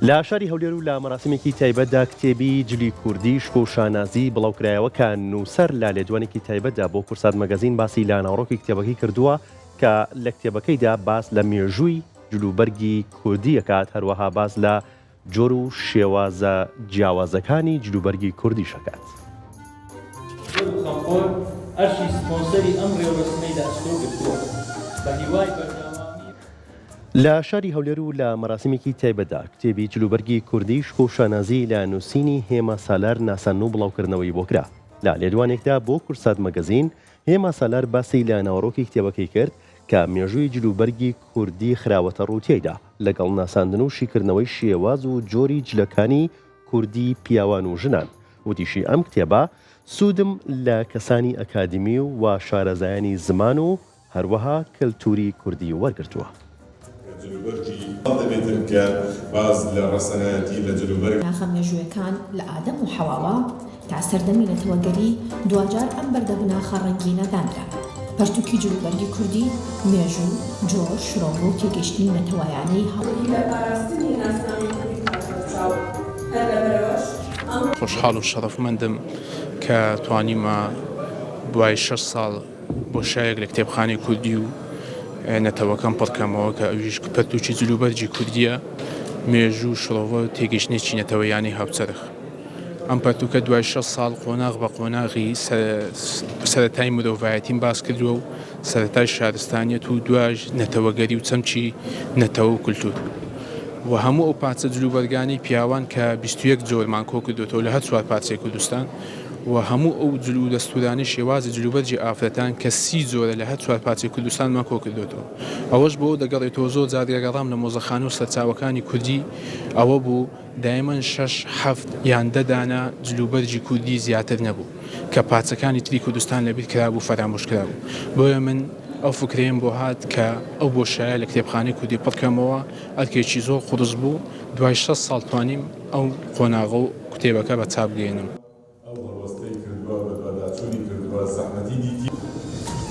لە شاری هەولێر و لە مەراسیمێکی تایبەتدا کتێبی جلی کوردی شکۆ و شانازی بڵاوکرایەوە کە نووسەر لە لێدوانێکی تایبەتدا بۆ کورسات مەگەزین باسی لە ناوەڕۆکی کتێبەکەی کردووە کە لە کتێبەکەیدا باس لە مێژووی جلوبەرگی کوردی ئەکات هەروەها باس لە جۆر و شێوازە جیاوازەکانی جلوبەرگی کوردیش ئەکات. زۆر و خەمخۆر ئەرکی سپۆنسەری ئەم ڕێوڕەسمەی لە ئەستۆ گرتووە. بە هیوای بەردەوامی. لە شاری هەولێر و لە مەراسیمێکی تایبەتدا کتێبی جلوبەرگی کوردی شکۆ و شانازی لە نووسینی هێما سالار ناساندن و بڵاوکردنەوەی بۆ کرا. لە لێدوانێکدا بۆ کوردسات مەگەزین، هێما سالار باسی لە ناوەڕۆکی کتێبەکەی کرد کە مێژووی جلوبەرگی کوردی خراوەتەڕوو تیایدا لەگەڵ ناساندن و شیکردنەوەی شێواز و جۆری جلەکانی کوردی پیاوان و ژنان، وتیشی ئەم کتێبە سوودم لە کەسانی ئەکادیمی و شارەزایانی زمان و هەروەها کەلتوری کوردی وەرگرتووە. جلوبەرگی دەبێتن کە باس لە ڕەسەنایەتی لە جلوبەرگ. بناغە مێژوویەکان لە ئادەم و حەواوە تا سەردەمی نەتەوەگەری، دواجار ئەم بەردە بناخە ڕەنگینە دانرا. پەرتووکی جلوبەرگی کوردی، مێژوو، جۆر، شرۆڤە و تێگەیشتنی نەتەوایانەی هەڵ. کوردی لە پاراستنی ناسنامەی کوردی بخاتە بەرچاو، هەر لەبەرئەوەش ئەمڕۆ. خۆشحاڵ و شەڕەفمەندم کە توانیومە دوای شەش ساڵ بۆشایەک لە کتێبخانەی کوردی و نەتەوەکەم پڕکەمەوە کە ئەویش پەرتووکی جلوبەرگی کوردییە، مێژوو و شڕۆڤە و تێگەیشتنێکی نەتەوەیانەی هاوچەرخ. ئەم پەرتووکە دوای 60 ساڵ قۆناغ بە قۆناغی سەرەتای مرۆڤایەتیم باس کردووە و سەرەتای شارستانیەت و دوای نەتەوەگەری و چەمکی نەتەوە و کولتوور و هەموو ئەو پارچە جلوبەرگانەی پیاوان کە 21 جۆرمان کۆکردوێتەوە لە هەر چوار پارچەی کوردستان و هەموو ئەو جل و دەستوورانەی شێوازی جلوبەرگی ئافرەتان کە سی جۆرە لە هەر چوار پارچەی کوردستانمان کۆکردۆتەوە. ئەوەش بۆ دەگەڕێتەوە زۆر جار گەڕام لە مۆزەخانە و سەرچاوەکانی کوردی ئەوە بوو دایمەن شەش، حەفت یان دە دانە جلوبەرگی کوردی زیاتر نەبوو کە پارچەکانی تری کوردستان لەبیر کرابوو فەرامۆش کرابوو. بۆیە من ئەو فکرەیەم بۆ هات کە ئەو بۆشایە لە کتێبخانەی کوردی پڕکەمەوە، ئەرکێکی زۆر قوڕس بوو، دوای 60 ساڵ توانیم ئەو قۆناغە و کتێبەکە بە چاپ بگەیەنم.